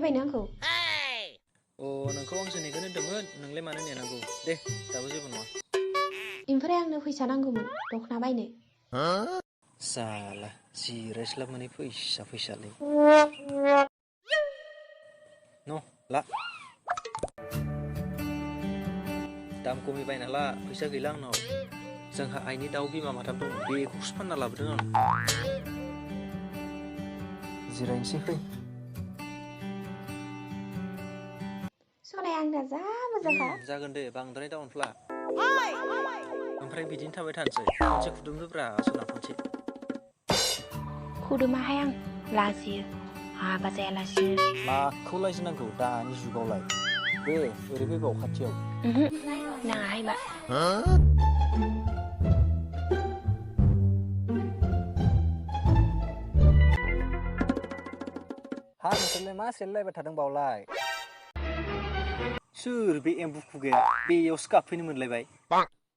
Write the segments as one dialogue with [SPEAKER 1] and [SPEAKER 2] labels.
[SPEAKER 1] नेबायनो आंखौ
[SPEAKER 2] नोंखौ आंसो नेगोन होनदोंमोन नोंलाय मानो नेनांगौ दे दाबो जेबो नङा
[SPEAKER 1] ओमफ्राय आंनो फैसा नांगौमोन दखना बायनो
[SPEAKER 2] साला जिरायस्लाब मोनै फैसालै न' ला दाम खमि बायना ला फैसा गैला आंनाव जोंहा आइनि दाउ बिमा माथाम दं बेखौसो फानना लाबोदों आं जिरायनोसै फै
[SPEAKER 1] सनाया आंना जा मोजांखा
[SPEAKER 2] जागोन दे बांद्राय दाउनफ्ला ओमफ्राय बिदिनो थाबाय थानोसै खनसे खुदुमदोब्रा सना खनसे
[SPEAKER 1] खुदुमाहाय आं लाजियो हाबा जायालासिनो
[SPEAKER 2] माखौ लाजिनांगौ दानि जुगावलाय दे ओरै फैबाव खाथियाव
[SPEAKER 1] नाङाहाय मा
[SPEAKER 2] हा नोंसोरलाय मा सेलायबाय थादों बावलाय सोर बे एम्बु खुगाया बेयावसो गाबफैनो मोनलायबाय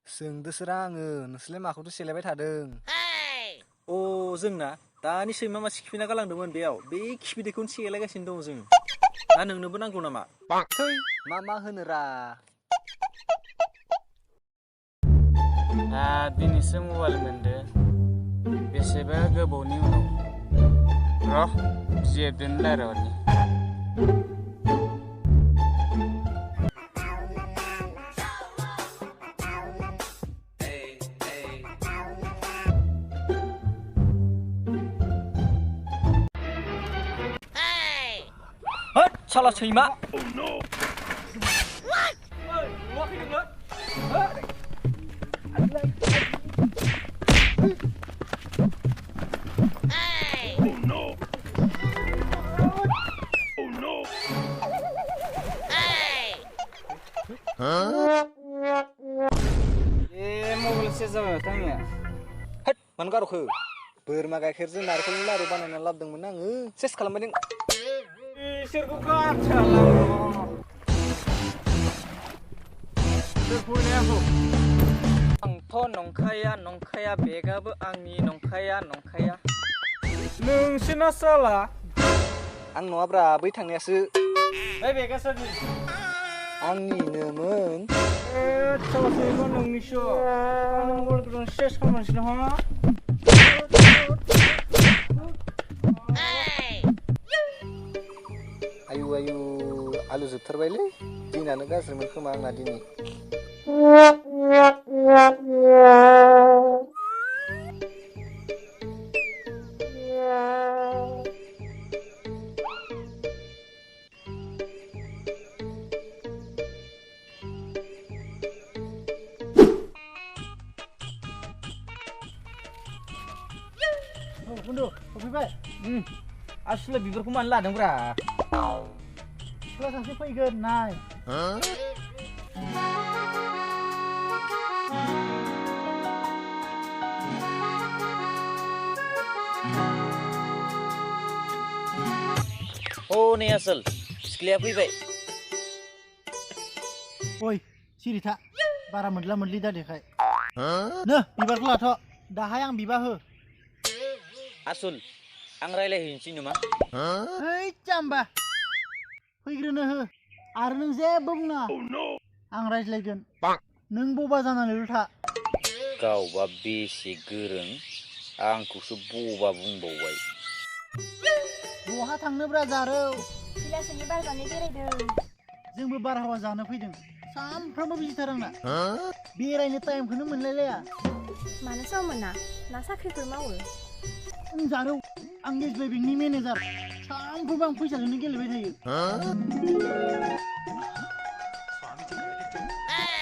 [SPEAKER 2] सोंदोसोरा आङो नोंसोरलाय माखौथो सेलायबाय थादों जोंना दानि सैमा मासे खिफिना गालांदोंमोन बेयाव बे खिफिदैखौनो सेलायगासिनो दङ जोङो दा नोंनोबो नांगौ नामा थै मा होनोरा
[SPEAKER 3] दिनैसो मबाइल मोनदो बेसेबा गोबावनि उनाव र' जेबदोनो रायलायहरनि
[SPEAKER 2] साला सैमा
[SPEAKER 3] मबाइल सेस जाबाय माथो आंनिया
[SPEAKER 2] मानो गार'खो बोरमा गाइखेरजों नारेंखलनि लारु बानायना लाबोदोंमोन आङो सेस खालामबाय नों
[SPEAKER 3] इसोरखौ गारथारला आंथ' नंखाया बेगाबो आंनि नंखाया नोंसोरना साला
[SPEAKER 2] आं नङाब्रा बै थांनायासो
[SPEAKER 3] बेगा सोरनि
[SPEAKER 2] आंनिनोमोन
[SPEAKER 3] साला सैमा नोंनिसो आं मबाइलखौ सेस खालामनोसै हा
[SPEAKER 2] आयु आलु जोबथारबायलै दिनानो गाज्रिमोन खोमा आंना दिनै
[SPEAKER 3] बुन्दु सफैबाय आसुला बिबारखौ मानो लादोंब्रा सिख्ला सासे फैगोन नाय
[SPEAKER 2] नै आसोल सिख्लाया फैबाय
[SPEAKER 4] ओइ सिरि था बारा मोदला मोदलि दा देखाय नो बिबारखौ लाथ' दाहाय आं बिबा हो
[SPEAKER 2] आसोल आं रायलायहैनोसै नामा
[SPEAKER 4] ओइ जाम्बा फैग्रोनो हो आरो नों जेबो बुंनाङा आं रायज्लायगोन नों बबा जानानैल' था
[SPEAKER 5] गावबा बेसे गोरों आंखौसो बबा बुंबावबाय
[SPEAKER 4] बहा थांनोब्रा जारौ
[SPEAKER 1] गिलासनि बार जानो बेरायदों
[SPEAKER 4] जोंबो बारहावा जानो फैदों सामफ्रामबो बिजिथार आंना बेरायनो टाइमखौनो मोनलायलाया
[SPEAKER 1] मानो सम मोना ना साख्रिफोर मावो
[SPEAKER 4] जारौ आं एसबिआइ बेंकनि मेनेजार सामफ्रामबो आं फैसाजोंनो गेलेबाय थायो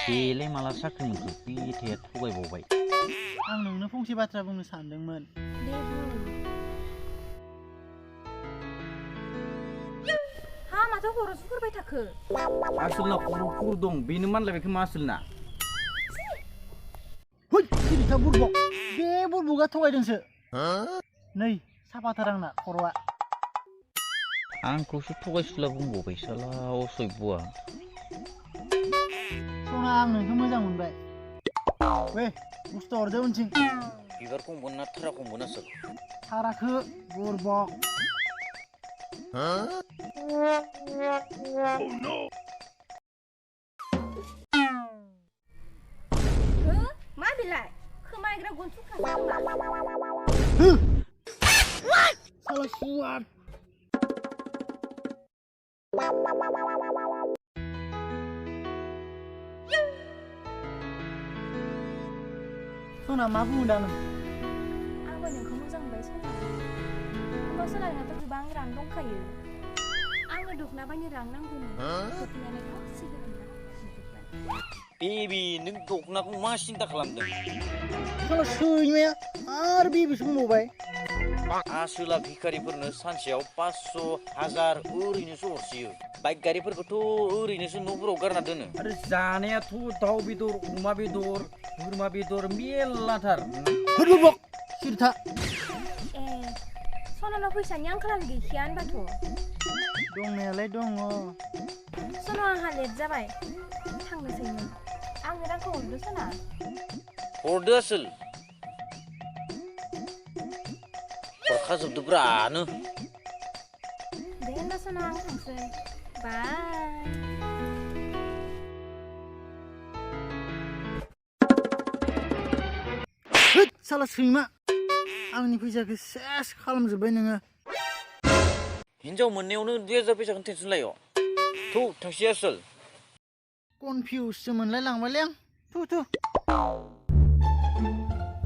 [SPEAKER 5] बेलाय माला साख्रि मोनखो बिथाया थगायबावबाय
[SPEAKER 4] आं नोंनो फंसे बाथ्रा बुंनो सानदोंमोन
[SPEAKER 1] हा माथो खर' सुफोरबाय थाखो
[SPEAKER 3] आसोलना खर' दं बेनो मानलायबाय खोमा आसोलना
[SPEAKER 4] है सिरिथा बुरबक बे बुरबकआ थगायदोंसो नै साफाथार आंना खर'आ
[SPEAKER 5] आंखौसो थगायसुला बुंबावबाय साला असयबुआ
[SPEAKER 4] सना आं नोंखौ मोजां मोनबाय वे बुस्थु हरदो उनथिं
[SPEAKER 5] बिबार खंबन ना थारा खंबन आसोल
[SPEAKER 4] थाराखो बुरबक
[SPEAKER 6] मा बिलाय खोमायग्रा गनथुखा
[SPEAKER 4] साला सुवार सना मा बुङो दा नों
[SPEAKER 6] आंबो नोंखौ मोजां मोनबाय सना होमबा सनानाथ' गोबां रां दंखायो आंनो दख'ना बायनो रां नांगौमोन दख'नायानो गासैबो गैला
[SPEAKER 5] बेबि नों दख'नाखौ मा सिन्था खालामदों
[SPEAKER 4] साला सैमाया आरो बेबोसो बुंबावबाय
[SPEAKER 5] आसोला भिखारिफोरनो सानसेयाव 500,000 ओरैनोसो हरसियो बाइक गारिफोरखौथ' ओरैनोसो न'फोराव गारना दोनो
[SPEAKER 3] आरो जानायाथ' दाउ बेदर अमा बेदर बोरमा बेदर मेल्लाथार
[SPEAKER 4] होदबक सिरथा
[SPEAKER 6] ए सनानाव फैसानि आंखालानो गैखाया होनबाथ'
[SPEAKER 4] दंनायालाय दङ
[SPEAKER 6] सना आंहा लेट जाबाय थांनोसैमोन आंनो रांखौ हरदो सना
[SPEAKER 5] हरदो आसोल हरखाजोबदोब्रा नो
[SPEAKER 6] दे होनबा सना आं थांसै बाय
[SPEAKER 4] होद साला सैमा आंनि फैसाखौ सेस खालामजोब्बाय नोङो
[SPEAKER 5] हिन्जाव मोननायावनो 2000 फैसाखौनो टेनसन लायो थ' थांसै आसोल
[SPEAKER 4] कनफिउससो मोनलाय लांबायलै आं थु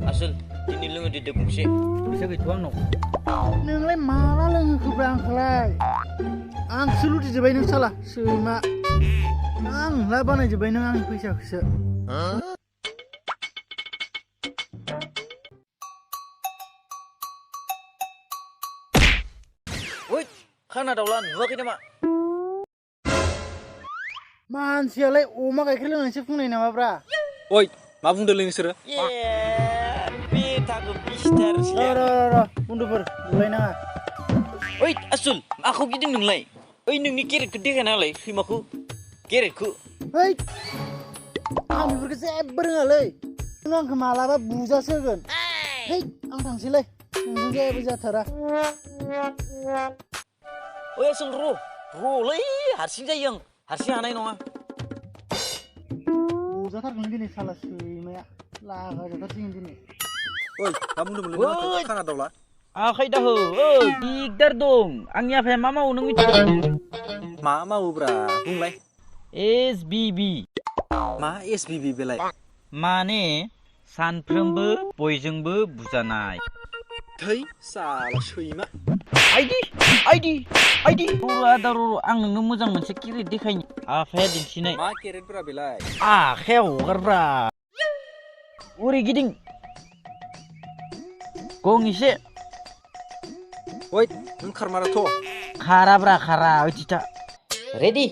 [SPEAKER 5] आसोल दिनै लोङो दिदो गंसे
[SPEAKER 3] फैसा गैथ'आ आंनाव
[SPEAKER 4] नोंलाय माला लोंहोखोब्रा आंखौलाय आंसो लुटिजोब्बाय नों साला सैमा आंला बानायजोब्बाय नों आंनि फैसाखौसो
[SPEAKER 5] ओइ खाना दाउला नुवाखै नामा
[SPEAKER 4] मानसियालाय अमा गाइखेर लोंनानैसो फुंनाय नामाब्रा
[SPEAKER 2] ओइ मा बुंदोंलै नोंसोरो
[SPEAKER 5] बे थाखो बिस्टारसो
[SPEAKER 4] र' बन्दुफोर बुलायनाङा
[SPEAKER 5] ओइ आसुल माखौ गिदों नोंलाय ओइ नोंनि गेरेटखौ देखायना होलाय सैमाखौ गेरेटखौ
[SPEAKER 4] हैद आं बेफोरखौ जेबो रोङालै नों आंखौ मालाबा बुजासो होगोन हैद आं थांसैलै नोंजों जेबो जाथारा
[SPEAKER 5] ओइ आसुल र'लै हारसिं जायो आं हारसिं हानाय नङा
[SPEAKER 4] बुजाथारगोन दिनै साला सैमाया लागा जाथारसिगोन दिनै
[SPEAKER 2] ओइ मा बुंदोंमोनलै नों खाना दाउला
[SPEAKER 3] आखाय दाहो ओइ दिगदार दं आंनि आफाया मा मावो नों मिथिगौ
[SPEAKER 2] मा मावोब्रा बुंलाय
[SPEAKER 3] SBB
[SPEAKER 2] मा SBB बेलाय
[SPEAKER 3] माने सानफ्रोमबो बयजोंबो बुजानाय
[SPEAKER 2] थै साला सैमा
[SPEAKER 3] आइदि आं नोंनो मोजां मोनसे किरिट देखायनि आफाया दिन्थिनाय
[SPEAKER 2] मा केरेटफोरा बेलाय
[SPEAKER 3] आखायाव हगारब्रा ओरै गिदिं गं एसे
[SPEAKER 2] ओइ नों खारमाराथ'
[SPEAKER 3] खारा ओइथिथा रेडि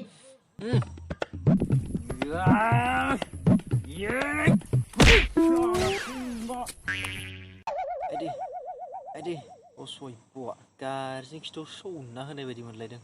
[SPEAKER 2] आइदि असय बआ गारजों खिथाव सौना होनाय बायदि मोनलायदों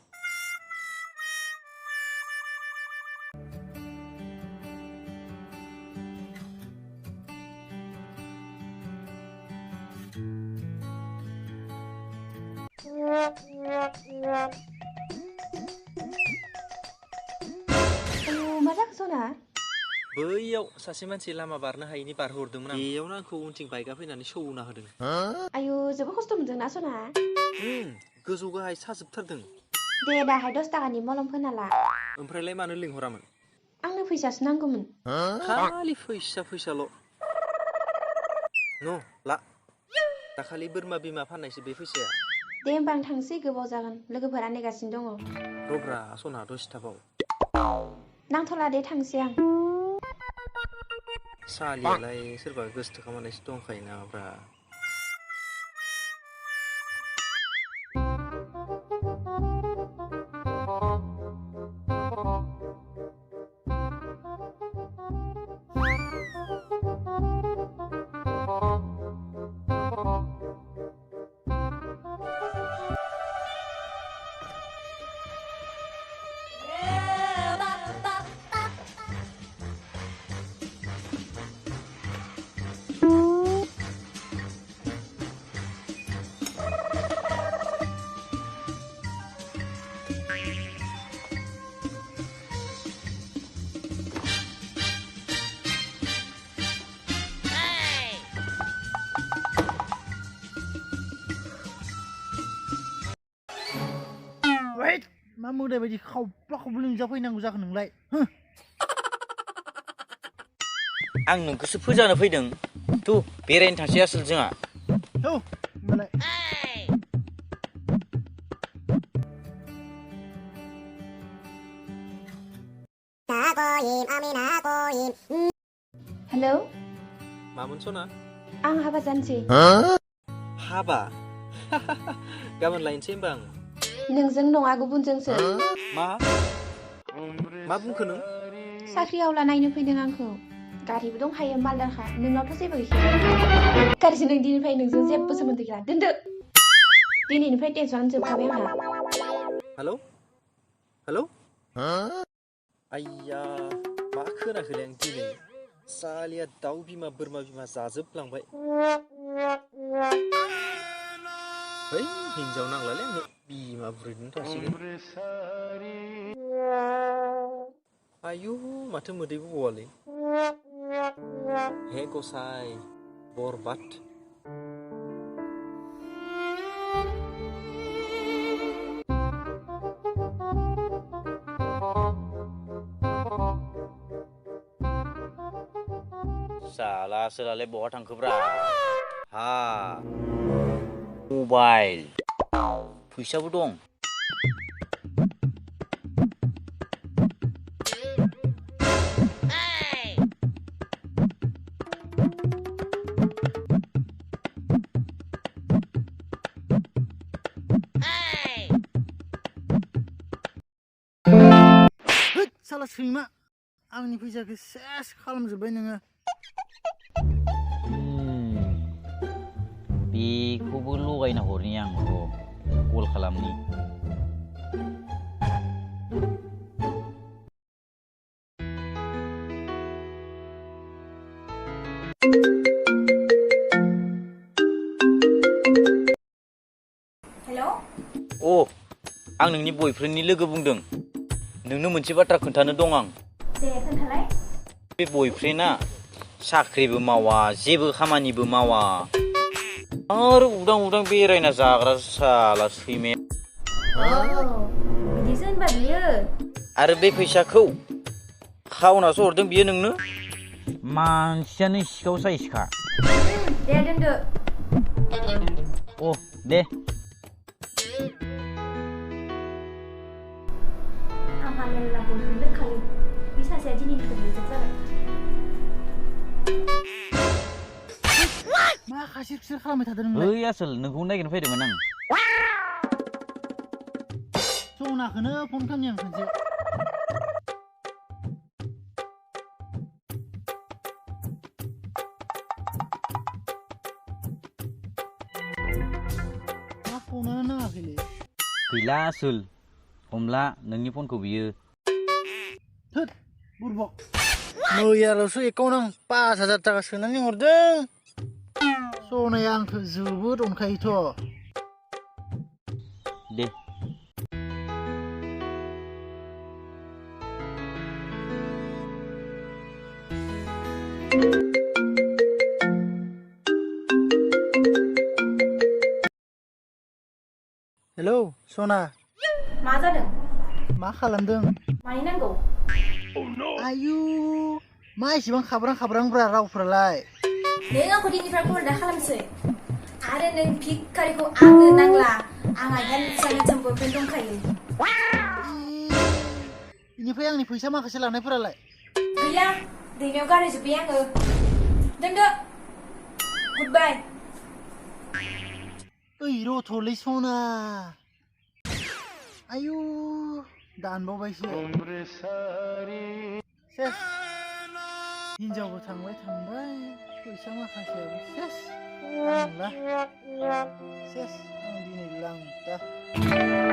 [SPEAKER 6] मा जाखो सना
[SPEAKER 2] बैयाव सासे मानसि लामा बारनो हायिनि बारहरदोंमोन आं बेयावनो आंखौ उनथिं बाइकआ फैनानै सौना होदों
[SPEAKER 6] आयु जोबोद खस्थ' मोनदोंना सना
[SPEAKER 2] गोजौ गाहाय साजोबथारदों
[SPEAKER 6] दे दाहाय 10 ताकानि मलम फोना ला
[SPEAKER 2] ओमफ्रायलाय मानो लिंहरामोन
[SPEAKER 6] आंनो फैसासो नांगौमोन
[SPEAKER 2] खालि फैसाल' न' ला दाखालि बोरमा बिमा फाननायसो बे फैसाया
[SPEAKER 6] दे होमबा आं थांसै गोबाव जागोन लोगोफोरा नेगासिनो दङ
[SPEAKER 2] रब्रा सना दसे थाबाव
[SPEAKER 6] नांथ'ला दे थांसै आं
[SPEAKER 2] सालियालाय सोरबा गोसो खामानिसो दंखायो नामाब्रा
[SPEAKER 4] मा मोदाय बायदि खावब्ला खावब्लि नुजाफैनांगौ जाखो नोंलाय
[SPEAKER 5] आं नोंखौसो फोजानो फैदों थु बेरायनो थांसै आसोल जोंहा
[SPEAKER 4] थौ होमबालाय
[SPEAKER 6] हेलौ
[SPEAKER 2] मामोन सना
[SPEAKER 6] आं हाबा जानोसै
[SPEAKER 2] हाबा गाबोन लायनोसै होमबा आं
[SPEAKER 6] नोंजों नङा गुबुनजोंसो
[SPEAKER 2] मा बुंखो नों
[SPEAKER 6] साख्रि आवला नायनो फैदों आंखौ गारिबो दंखायो मालदारखा नोंनावथ' जेबो गैखाया गारिजों नों दिनैनिफ्राय नोंजों जेबो सोमोन्दो गैला दोनदो दिनैनिफ्राय टेनसनानो जोबखाबाय आंहा
[SPEAKER 2] हेलौ आइया मा खोनाखैलाय आं दिनै सालिया दाउ बिमा बोरमा बिमा जाजोबलांबाय है हिनजाव नांलालै आंनो बिमा बुरैनो थासिगोन आयु माथो मोदैबो गवालै हे गसाइ बरबाद
[SPEAKER 5] साला सोलालाय बहा थांखोब्रा हा मबाइल फैसाबो दं
[SPEAKER 4] साला सैमा आंनि फैसाखौ सेस खालामजोब्बाय नोङो
[SPEAKER 3] बेखौबो लगायना हरनि आं र' कल खालामनि
[SPEAKER 6] हेलौ
[SPEAKER 5] आं नोंनि बयफ्रेन्डनि लोगो बुंदों नोंनो मोनसे बाथ्रा खोन्थानो दं आं
[SPEAKER 6] दे खोन्थालाय
[SPEAKER 5] बे बयफ्रेन्डआ साख्रिबो मावा जेबो खामानिबो मावा आरो उदां उदां बेरायना जाग्रा साला सैमाया
[SPEAKER 6] बिदिसो होनबा बियो
[SPEAKER 5] आरो बे फैसाखौ खावनासो हरदों बियो नोंनो
[SPEAKER 3] मानसियानो सिखाव साइसखा
[SPEAKER 6] दे दोनदो
[SPEAKER 3] दे
[SPEAKER 6] आंहा मेरला बयफ्रेन्ड दंखायो बे सासेया दिनैनिफ्राय बेजों जाबाय
[SPEAKER 4] मा खासिर खुसिर खालामबाय थादों नोंलाय
[SPEAKER 3] ओइ आसोल नोंखौ नागिरनो फैदोंमोन आं
[SPEAKER 4] सनाखौनो फन खालामनि आं खनसे मा फनानो नाङाखैलै
[SPEAKER 3] गैला आसोल हमला नोंनि फनखौ बियो
[SPEAKER 4] थोद बुरबक मैयाल'सो एकाउन्ट आं 5,000 थाखा सोनानै हरदों सनाया आंखौ जोबोद अनखायोथ'
[SPEAKER 3] दे
[SPEAKER 4] हेलौ सना
[SPEAKER 6] मा जादों
[SPEAKER 4] मा खालामदों
[SPEAKER 6] मानि नांगौ
[SPEAKER 4] आयु मा इसेबां खाब्रां रावफ्रालाय
[SPEAKER 6] नों आंखौ दिनैनिफ्राय कल दा खालामसै आरो नों भिखारिखौ आंनो नांला आंहा हेन्डसाम बयफ्रेन्ड दंखायो
[SPEAKER 4] बेनिफ्राय आंनि फैसा माखासे लानायफोरालाय
[SPEAKER 6] गैया दैमायाव गारहैजोब्बाय आङो दोनदो गुड बाय
[SPEAKER 4] ओइ रथ'लै सना आयु दानबावबायसो सेस हिनजावबो थांबाय फैसा माखासेयाबो सेस आंला सेस आं दिनै लांता